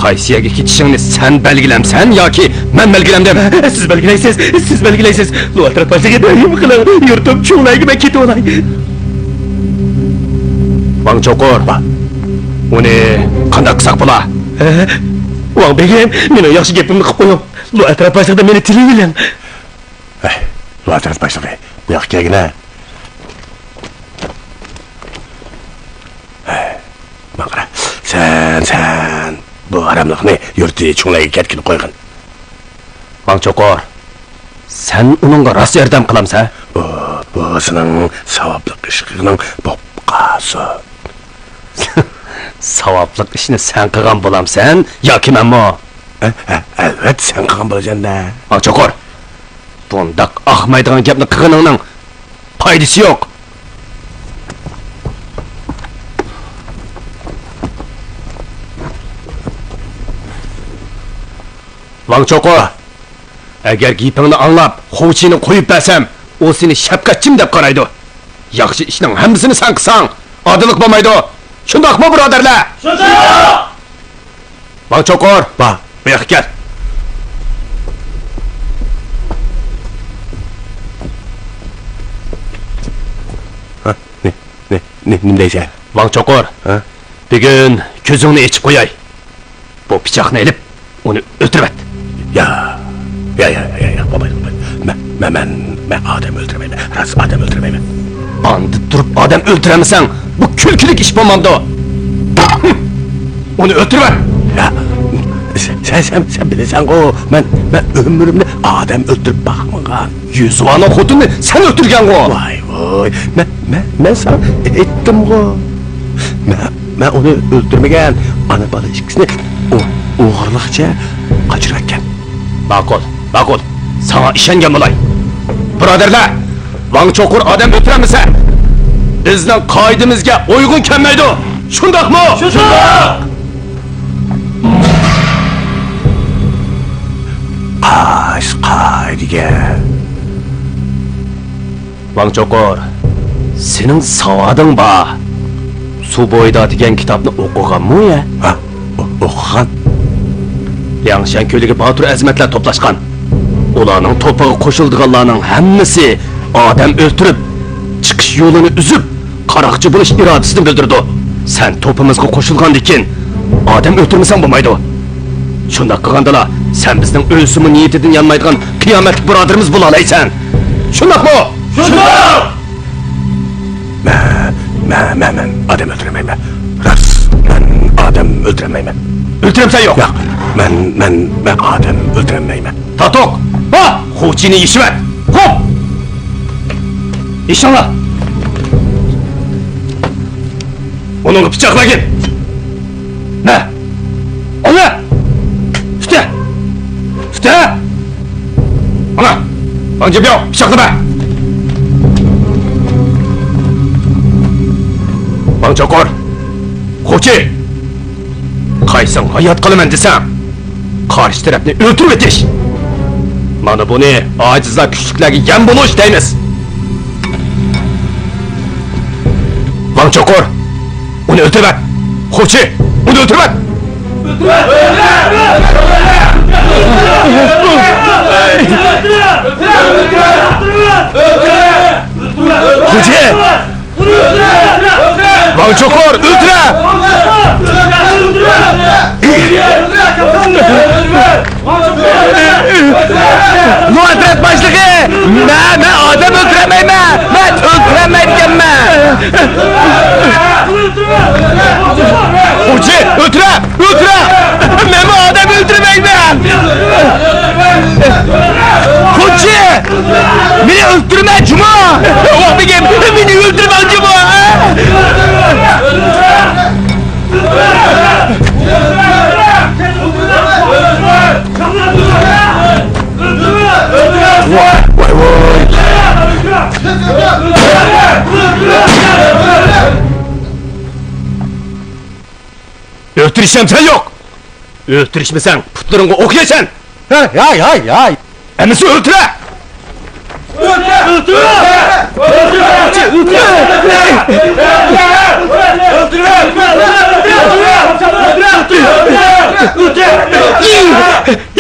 قايسى يەرگە كېتىشىڭنى سەن بەلگىلەمسەن ياكى مەن بەلگىلەمدىم؟ سىز بەلگىلەيسىز، سىز بەلگىلەيسىز. لو ئەتراپ باشلىقى، رەھىم قىلىڭ، يۇرتۇم چۇڭلايغا مەن كېتىۋالاي. ۋاڭ چوقۇر. با. ئۇنى قانداق قىلساق بولا؟ ھە؟ ۋاڭ بېگىم، مېنىڭ ياخشى گېپىمنى قىلىپ قويۇڭ. لو ئەتراپ باشلىقىدىن مېنى تىلىۋېلىڭ. ھەي، لو ئەتراپ باشلىقى، بۇ ياققا كەلگىنە. ھەي، ماڭا قارا. سەن، سەن بۇ ھاراملىقنى يۇرتى چوڭلايغا كەتكىلى قويغىن. ۋاڭ چوقۇر، سەن ئۇنىڭغا راست ياردەم قىلامسەن؟ ئۇ، بۇ سېنىڭ ساۋابلىق ئىش قىلغىنىڭ بوپ قالسۇن. ساۋابلىق ئىشنى سەن قىلغان بولامسەن ياكى مەنمۇ؟ ھە، ھە، ئەلۋەتتە سەن قىلغان بولىسەن-دە. ۋاڭ چوقۇر، بۇنداق ئاقمايدىغان گەپنى قىلغىنىڭنىڭ پايدىسى يوق. ۋاڭ چوقۇر، ئەگەر گېپىڭنى ئاڭلاپ، خوچىنى قويۇپ بەرسەم، ئۇ سېنى شەپقەتچىم دەپ قارايدۇ. ياخشى ئىشنىڭ ھەممىسىنى سەن قىلساڭ، ئادىللىق بولمايدۇ. شۇنداقمۇ، بۇرادەرلەر؟ شۇنداق! ۋاڭ چوقۇر، با، بۇ ياققا كەل. ھە؟ نى، نى، نى، نېمە دەيسەن؟ ۋاڭ چوقۇر، ھە؟ بۈگۈن كۆزۈڭنى ئېچىپ قوياي. بۇ پىچاقنى ئېلىپ، ئۇنى ئۆلتۈرۈۋەت. يا، يا، يا، يا، يا، بولمايدۇ، بولمايدۇ. مەن، مەن، مەن، مەن ئادەم ئۆلتۈرمەيمەن. راست ئادەم ئۆلتۈرمەيمەن. ئاندىن تۇرۇپ ئادەم ئۆلتۈرەلمىسەڭ، بۇ كۈلكىلىك ئىش بولمامدۇ؟ ئۇنى ئۆلتۈرۈۋەت! يا، سەن، سەن، سەن، سەن بىلىسەنغۇ، مەن، مەن ئۆمرۈمدە ئادەم ئۆلتۈرۈپ باقمىغان. يۈزۋانىڭ خوتۇنىنى سەن ئۆلتۈرگەنغۇ؟ ۋاي، ۋاي، مەن، مەن، مەن ساڭا ئېيتتىمغۇ. مەن، مەن ئۇنى ئۆلتۈرمىگەن، ئانا بالا ئىككىسىنى ئو-، ئوغرىلىقچە قاچۇرۇۋەتكەن. ماقۇل، ماقۇل. ساڭا ئىشەنگەن بولاي. بۇرادەرلەر، ۋاڭ چوقۇر ئادەم ئۆلتۈرەلمىسە، بىزنىڭ قائىدىمىزگە ئۇيغۇن كەلمەيدۇ. شۇنداقمۇ؟ شۇنداق! قاش قائىدىگە. ۋاڭ چوقۇر، سېنىڭ ساۋادىڭ بار. سۇ بويىدا دېگەن كىتابنى ئوقۇغانمۇ يە؟ ھە، ئو-، ئوقۇغان. لياڭشەن كۆلىگە باتۇر ئەزىمەتلەر توپلاشقان. ئۇلارنىڭ توپىغا قوشۇلىدىغانلارنىڭ ھەممىسى ئادەم ئۆلتۈرۈپ، چىقىش يولىنى ئۈزۈپ، قاراقچى بولۇش ئىرادىسىنى بىلدۈرىدۇ. سەن توپىمىزغا قوشۇلغاندىن كېيىن، ئادەم ئۆلتۈرمىسەڭ بولمايدۇ. شۇنداق قىلغاندىلا، سەن بىزنىڭ ئۆلسىمۇ نىيىتىدىن يانمايدىغان قىيامەتلىك بۇرادىرىمىز بولالايسەن. شۇنداقمۇ؟ شۇنداق! مەن، مەن، مەن، مەن ئادەم ئۆلتۈرمەيمەن. راست، مەن ئادەم ئۆلتۈرمەيمەن. ئۆلتۈرەمسەن يوق؟ ياق، مەن، مەن، مەن ئادەم ئۆلتۈرمەيمەن. تاتوق! ھا! خوچىنى يېشىۋەت! خوپ! يېشىڭلار! ئۇنىڭغا پىچاق بەرگىن! مە! ئاللا! ئۈستە! ئۈستە! ئانا! ئاڭجىبياۋ، پىچاقنى بەر! ۋاڭ چوقۇر! خوچى! قايسىڭ ھايات قالىمەن دېسەڭ، قارشى تەرەپنى ئۆلتۈرۈۋېتىش. مانا بۇنى ئاجىزلار، كۈچلۈكلەرگە يەم بولۇش دەيمىز. ۋاڭ چوقۇر، ئۇنى ئۆلتۈرۈۋەت. خوچى، ئۇنى ئۆلتۈرۈۋەت. خوچى! ۋاڭ چوقۇر، ئۆلتۈرە! بۇ ئەترەت باشلىقى! مەن، مەن ئادەم ئۆلتۈرەلمەيمەن! مەن ئۆلتۈرەلمەيدىكەنمەن! خوچى، ئۆلتۈرە! ئۆلتۈرە! مەنمۇ ئادەم ئۆلتۈرمەيمەن! خوچى! مېنى ئۆلتۈرمە جۇمۇ! ۋاق بېگىم، مېنى ئۆلتۈرمەڭ جۇمۇ! ۋاي، ۋاي، ۋاي! ئۆلتۈرۈشۈمچە يوق! ئۆلتۈرۈشمىسەڭ، پۇتلىرىڭغا ئوق يەيسەن! ھەي، ھەي، ھەي، ھەي! ئەمىسە ئۆلتۈرە!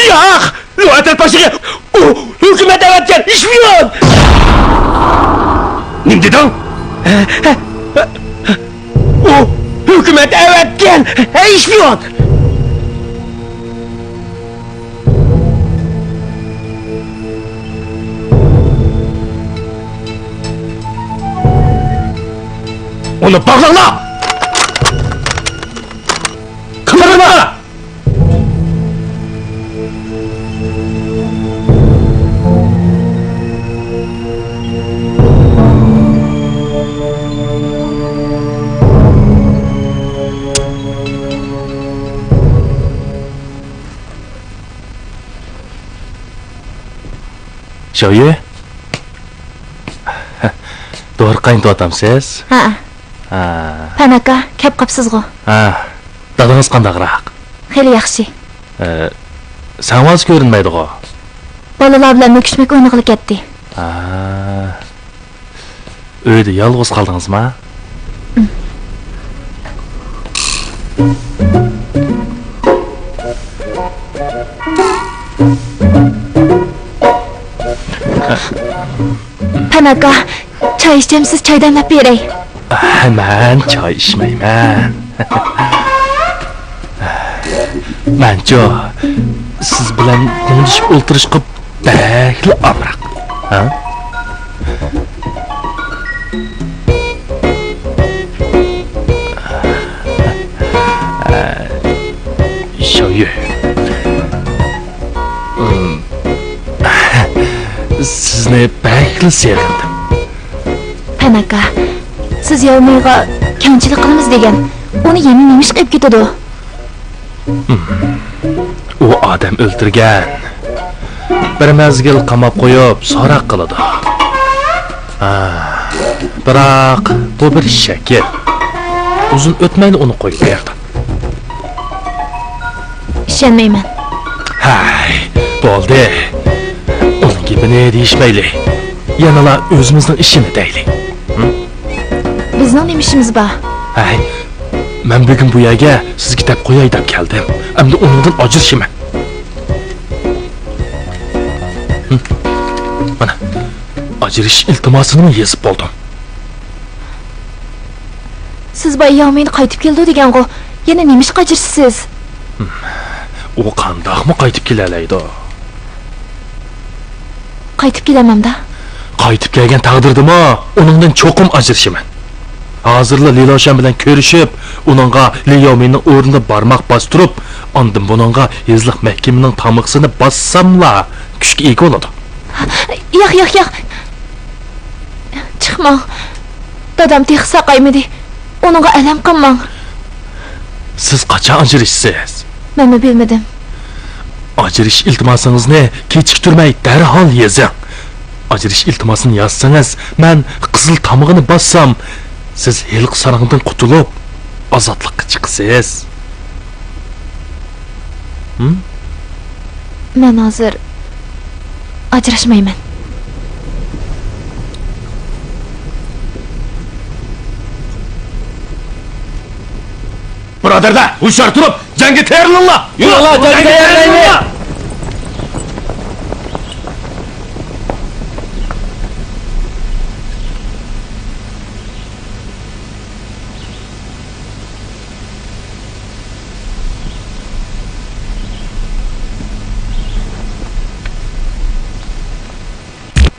ياق! ئۇ ئەترەت باشلىقى! ئۇ ھۆكۈمەت ئەۋەتكەن ئىشپىيون! نېمە دېدىڭ؟ ئۇ ھۆكۈمەت ئەۋەتكەن ئىشپىيون! ئۇنى باغلاڭلار! قىمىرلىما! شاۋيۈ؟ دورا قاينىتىۋاتامسىز؟ ھە. ھە. پەن ئاكا، كەپ قاپسىزغۇ؟ ھە. دادىڭىز قانداقراق؟ خېلى ياخشى. ئە، ساڭا ھازىر كۆرۈنمەيدىغۇ؟ بالىلار بىلەن مۆكۈشمەك ئوينىغىلى كەتتى. ھە. ئۆيدە يالغۇز قالدىڭىزما؟ پەن ئاكا، چاي ئىچەمسىز؟ چاي دەملەپ بېرەي. مەن چاي ئىچمەيمەن. مەنچۇ، سىز بىلەن مۇڭدىشىپ ئولتۇرۇشقا بەكلا ئامراق. ھە؟ شاۋيۈ. سىزنى بەكلا سېغىندىم. پەن ئاكا، سىز ياۋمىيغا كەڭچىلىك قىلىمىز دېگەن. ئۇنى يەنە نېمىشقا ئېلىپ كېتىدۇ؟ ئۇ ئادەم ئۆلتۈرگەن. بىر مەزگىل قاماپ قويۇپ، سوراق قىلىدۇ. ھا، بىراق، بۇ بىر شەكىل. ئۇزۇن ئۆتمەيلا ئۇنى قويۇپ بەردى. ئىشەنمەيمەن. ھەي، بولدى. ئۇنىڭ گېپىنى دېيىشمەيلى. يەنىلا ئۆزىمىزنىڭ ئىشىنى دەيلى. ھە؟ بىزنىڭ نېمە ئىشىمىز بار؟ ھەي، مەن بۈگۈن بۇ يەرگە سىزگە دەپ قوياي دەپ كەلدىم. ئەمدى ئۇنىڭدىن ئاجرىشىمەن. ھە. مانا، ئاجرىشىش ئىلتىماسىنىمۇ يېزىپ بولدۇم. سىز بايا ياۋمىن قايتىپ كېلىدۇ دېگەنغۇ؟ يەنە نېمىشقا ئاجرىشىسىز؟ ئۇ قانداقمۇ قايتىپ كېلەلەيدۇ؟ قايتىپ كېلەلمەمدۇ؟ قايتىپ كەلگەن تەقدىردىمۇ ئۇنىڭدىن چوقۇم ئاجرىشىمەن. ھازىرلا لى لوشەن بىلەن كۆرۈشۈپ، ئۇنىڭغا لى ياۋمىننىڭ ئورنىدا بارماق باستۇرۇپ، ئاندىن بۇنىڭغا يېزىلىق مەھكىمىنىڭ تامغىسىنى باسساملا، كۈچكە ئىگە بولىدۇ. ياق، ياق، ياق. چىقماڭ. دادام تېخى ساقايمىدى. ئۇنىڭغا ئەلەم قىلماڭ. سىز قاچان ئاجرىشىسىز؟ مەنمۇ بىلمىدىم. ئاجرىشىش ئىلتىماسىڭىزنى كېچىكتۈرمەي دەرھال يېزىڭ. ئاجرىشىش ئىلتىماسىنى يازسىڭىز، مەن قىزىل تامغىنى باسسام، سىز ھېلىقى ساراڭدىن قۇتۇلۇپ، ئازادلىققا چىقىسىز. ھىم؟ مەن ھازىر ئاجراشمايمەن. بۇرادەرلەر، ھوشيار تۇرۇپ، جەڭگە تەييارلىنىڭلار! يۈرۈڭلار، جەڭگە تەييارلىنىڭلار!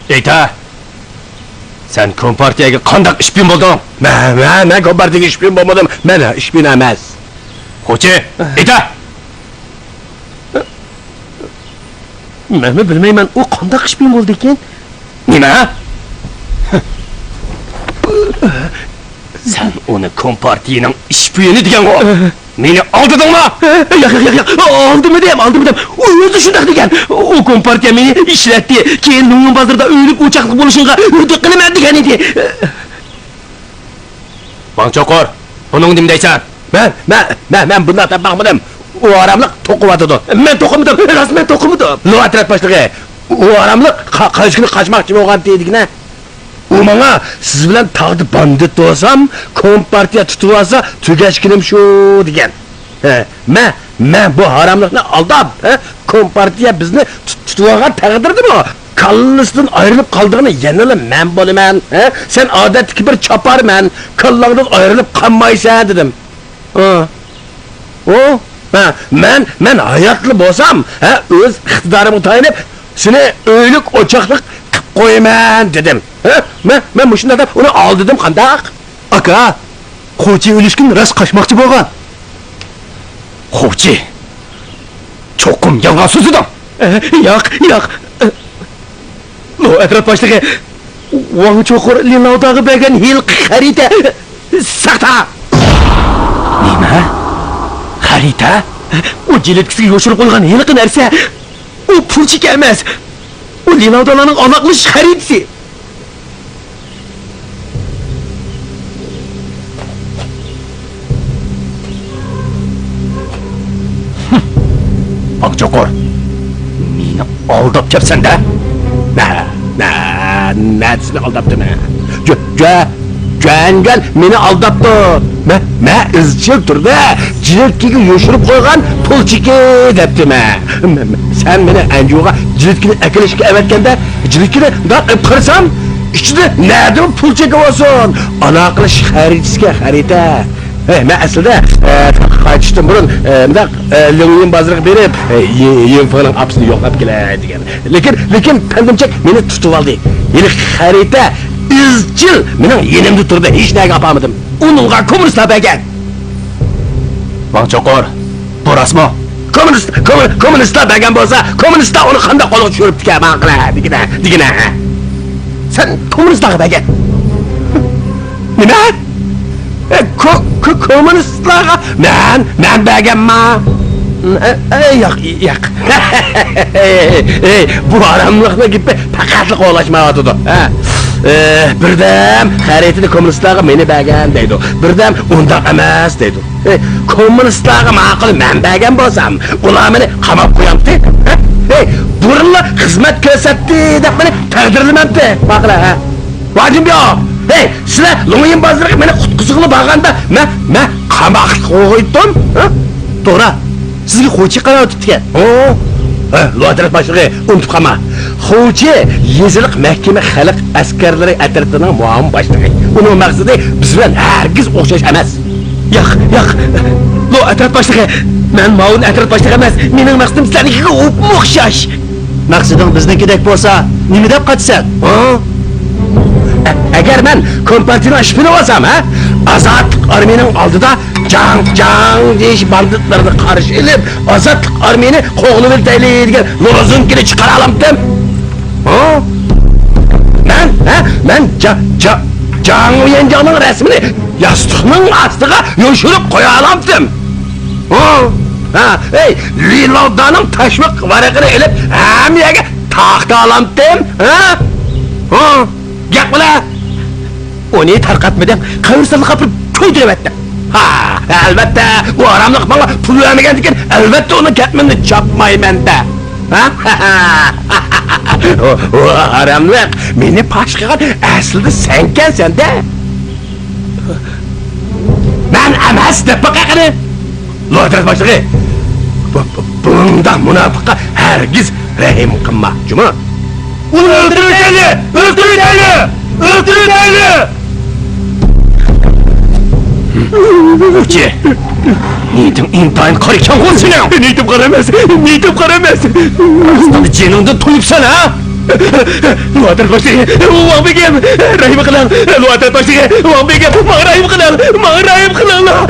ئېيتە! سەن كومپارتىيەگە قانداق ئىشپىيون بولدۇڭ؟ مەن، مەن، مەن كومپارتىيەگە ئىشپىيون بولمىدىم. مەن ئىشپىيون ئەمەس. خوچى، ئېيتە! مەنمۇ بىلمەيمەن، ئۇ قانداق ئىشپىيون بولدىكىن؟ نېمە؟ سەن ئۇنى كومپارتىيىنىڭ ئىشپىيونى دېگەنغۇ؟ مېنى ئالدىدىڭمۇ؟ ياق، ياق، ياق، ياق. ئالدىمىدىم، ئالدىمىدىم. ئۇ ئۆزى شۇنداق دېگەن. ئۇ كومپارتىيە مېنى ئىشلەتتى. كېيىن نۇڭيىڭ بازىرىدا ئۆيلۈك ئوچاقلىق بولۇشۇڭغا ھۆددە قىلىمەن دېگەن ئىدى. ۋاڭ چوقۇر، بۇنىڭغا نېمە دەيسەن؟ مەن، مەن، مەن، مەن بۇنداق دەپ باقمىدىم. ئۇ ھاراملىق توقۇۋاتىدۇ. مەن توقۇمىدىم، راست مەن توقۇمىدىم. لو ئەترەت باشلىقى، ئۇ ھاراملىق قا-، قايسى كۈنى قاچماقچى بولغانتى دېگىنە. ئۇ ماڭا، سىز بىلەن تاغدا باندىت بولسام، كومپارتىيە تۇتۇۋالسا، تۈگەشكىنىم شۇ، دېگەن. ھە، مەن، مەن بۇ ھاراملىقنى ئالداپ، ھە، كومپارتىيە بىزنى تۇت-، تۇتۇۋالغان تەقدىردىمۇ، كاللىسىدىن ئايرىلىپ قالىدىغىنى يەنىلا مەن بولىمەن، ھە؟ سەن ئادەتتىكى بىر چاپارمەن، كاللاڭدىن ئايرىلىپ قالمايسەن، دېدىم. ھە. ئۇ، ھە، مەن، مەن ھاياتلا بولسام، ھە، ئۆز ئىقتىدارىمغا تايىنىپ، سېنى ئۆيلۈك ئوچاقلىق قىلىپ قويىمەن، دېدىم. ھە؟ مەن، مەن مۇشۇنداق دەپ ئۇنى ئالدىدىم، قانداق؟ ئاكا، خوچى ئۆلۈشكىن راست قاچماقچى بولغان. خوچى؟ چوقۇم يالغان سۆزلىدىڭ. ئە، ياق، ياق. ئە، لو ئەترەت باشلىقى، ۋاڭ چوقۇر لىنلاۋداغا بەرگەن ھېلىقى خەرىتە ساختا. نېمە؟ خەرىتە؟ ئۇ جىلىتكىسىگە يوشۇرۇپ قويغان ھېلىقى نەرسە. ئۇ پۇل چېكى ئەمەس. ئۇ لىناۋدالارنىڭ ئالاقىلىشىش خەرىتىسى. ۋاڭ چوقۇر، مېنى ئالداپ كەپسەن-دە؟ نە، نە، نە، سېنى ئالداپتىمەن؟ جۆ، جۆ، جۆەنگەن مېنى ئالداپتۇ. مە، مە ئىزچىل تۈردە جىلىتكىگە يوشۇرۇپ قويغان پۇل چېكى دەپتىمەن. مە، مە، سەن مېنى ئەنجۇغا جىلىتكىنى ئەكېلىشكە ئەۋەتكەندە، جىلىتكىنى مۇنداق ئېلىپ قارىسام، ئىچىدە نەدىمۇ پۇل چېكى بولسۇن، ئالاقىلىشىش خەرىتىسىكەن، خەرىتە. ھەي، مەن ئەسلىدە، ئە، قايتىشتىن بۇرۇن، ئە، مۇنداق، ئە، ليۇڭيىن بازىرىغا بېرىپ، ئە، يى-، يىنفېڭنىڭ ئاپىسىنى يوقلاپ كېلەي دېگەن. لېكىن، لېكىن پەندىمچەك مېنى تۇتۇۋالدى. ھېلىقى خەرىتە ئىزچىل مېنىڭ يېنىمدا تۇردى، ھېچنەگە ئاپارمىدىم. ئۇنىڭغا كوممۇنىستلار بەرگەن. ۋاڭ چوقۇر، بۇ راستمۇ؟ كوممۇنىست، كوممۇن-، كوممۇنىستلار بەرگەن بولسا، كوممۇنىستلار ئۇنى قانداق قولغا چۈشۈرۈپتىكەن، ماڭا قىلە، دېگىنە، دېگىنە. سەن كوممۇنىستلارغا بەرگەن. نېمە؟ ئە، كو-، كو-، كوممۇنىستلارغا مەن، مەن بەرگەنما؟ ئە، ئە، ياق، ياق. ئەي، بۇ ھاراملىقنىڭ گېپى پەقەتلا قولاشمايۋاتىدۇ. ھە. ئە، بىردەم خەرىتىنى كوممۇنىستلارغا مېنى بەرگەن دەيدۇ. بىردەم ئۇنداق ئەمەس دەيدۇ. ئەي، كوممۇنىستلارغا ماقۇل مەن بەرگەن بولسام، ئۇلار مېنى قاماپ قويامتى؟ ھە؟ ئەي، بۇرۇنلا خىزمەت كۆرسەتتى دەپ مېنى تەقدىرلىمەمتى؟ باقىلا، ھە؟ ۋاجىمبىيو! ھەي، سىلەر لوڭيىن بازىرىغا مېنى قۇتقۇزغىلى بارغاندا، مەن، مەن قاماقلىق بولغىيتتىم، ھە؟ توغرا، سىزگە خوچى قاراۋاتىپتىكەن. ھو؟ ھە، لوترەت باشلىقى، ئۇنتۇپ قالما. خوچى يېزىلىق مەھكىمە خەلق ئەسكەرلىرى ئەترىتىنىڭ مۇئاۋىن باشلىقى. ئۇنىڭ مەقسىتى بىز بىلەن ھەرگىز ئوخشاش ئەمەس. ياق، ياق، لو ئەترەت باشلىقى، مەن مۇئاۋىن ئەترەت باشلىقى ئەمەس. مېنىڭ مەقسىتىم سىلەرنىڭكىگە ئوپمۇ ئوخشاش. مەقسىتىڭ بىزنىڭكىدەك بولسا، نېمە دەپ قاچىسەن؟ ھە؟ ئە-، ئەگەر مەن كومپارتىيىنىڭ ئىشپىنى بولسام، ھە؟ ئازادلىق ئارمىيىنىڭ ئالدىدا جاڭ، جاڭ دېيىش باندىتلىرىنى قارشى ئېلىپ، ئازادلىق ئارمىيىنى قوغلىۋېتەيلى دېگەن لوزۇنكىنى چىقارالامتىم؟ ھە؟ مەن، ھە؟ مەن جا-، جا-، جاڭ ۋيەنجاڭنىڭ رەسىمىنى ياستۇقنىڭ ئاستىغا يوشۇرۇپ قويالامتىم؟ ھە؟ ھە؟ ئەي، لى لاۋدانىڭ تاشۋىق ۋارىقىنى ئېلىپ، ھەممە يەرگە تارقىتالامتىم؟ ھە؟ ھە؟ گەپ قىلە! ئۇنى تارقاتمىدىم، قەبرىستانلىققا ئاپىرىپ كۆيدۈرۈۋەتتىم. ھا، ئەلۋەتتە، ئۇ ھاراملىق ماڭا پۇل بەرمىگەندىكىن، ئەلۋەتتە ئۇنىڭ كەتمىنىنى چاپمايمەن-دە. ھا؟ ھاراملىق، مېنى پاش قىلغان ئەسلىدە سەنكەنسەن-دە. مەن ئەمەس دەپ باقە قېنى. لوترەت باشلىقى، بۇ، بۇ، بۇنداق مۇناپىققا ھەرگىز رەھىم قىلما، جۇمۇ. ئۇنى ئۆلتۈرۈۋېتەيلى! ئۆلتۈرۈۋېتەيلى! ئۆلتۈرۈۋېتەيلى! ئۇچى، نىيىتىڭ ئىنتايىن قارا ئىكەنغۇ سېنىڭ! نىيىتىم قارا ئەمەس! نىيىتىم قارا ئەمەس! راستىنى جېنىڭدىن تويۇپسەن، ھە؟ لوترەت باشلىقى، ۋاڭ بېگىم، رەھىم قىلىڭ! لوترەت باشلىقى، ۋاڭ بېگىم، ماڭا رەھىم قىلىڭ! ماڭا رەھىم قىلىڭلار!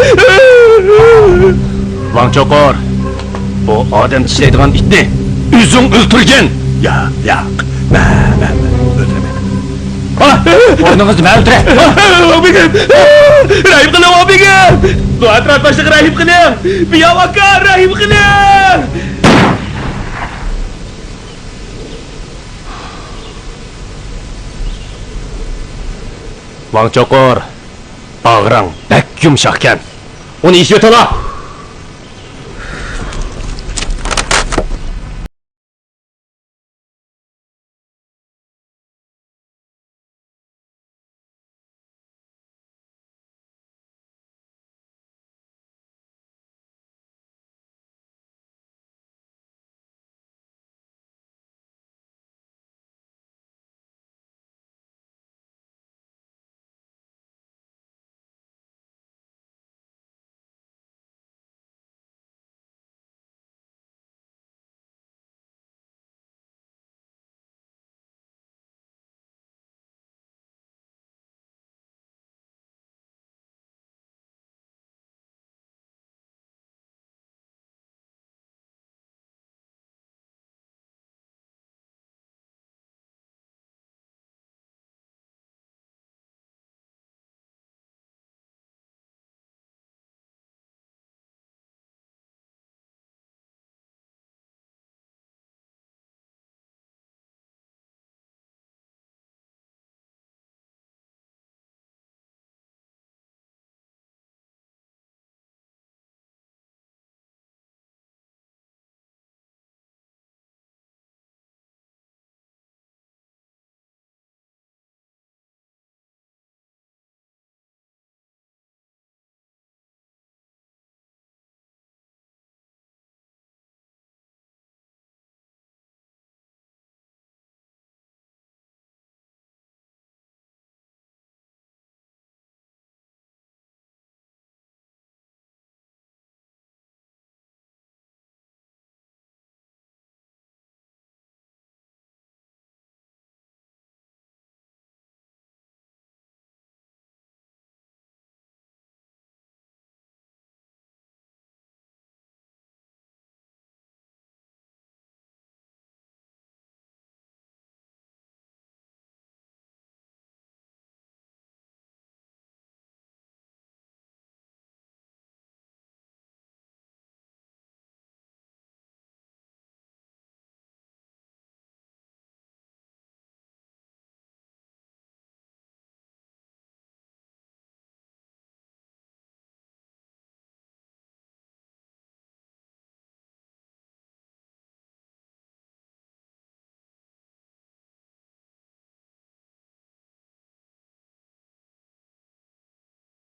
ۋاڭ چوقۇر، بۇ ئادەم چىشلەيدىغان ئىتنى ئۆزۈڭ ئۆلتۈرگىن! ياق، ياق، مەن، مەن، مەن ئۆلتۈرمىدىم. ھا! ئورنىڭىزدا مەن ئۆلتۈرەي! ۋاڭ بېگىم! رەھىم قىلىڭ، ۋاڭ بېگىم! لوترەت باشلىقى، رەھىم قىلىڭ! بىياۋ ئاكا، رەھىم قىلىڭ! ۋاڭ چوقۇر، ئاغرىڭ بەك يۇمشاقكەن. ئۇنى ئېچىۋېتىڭلار!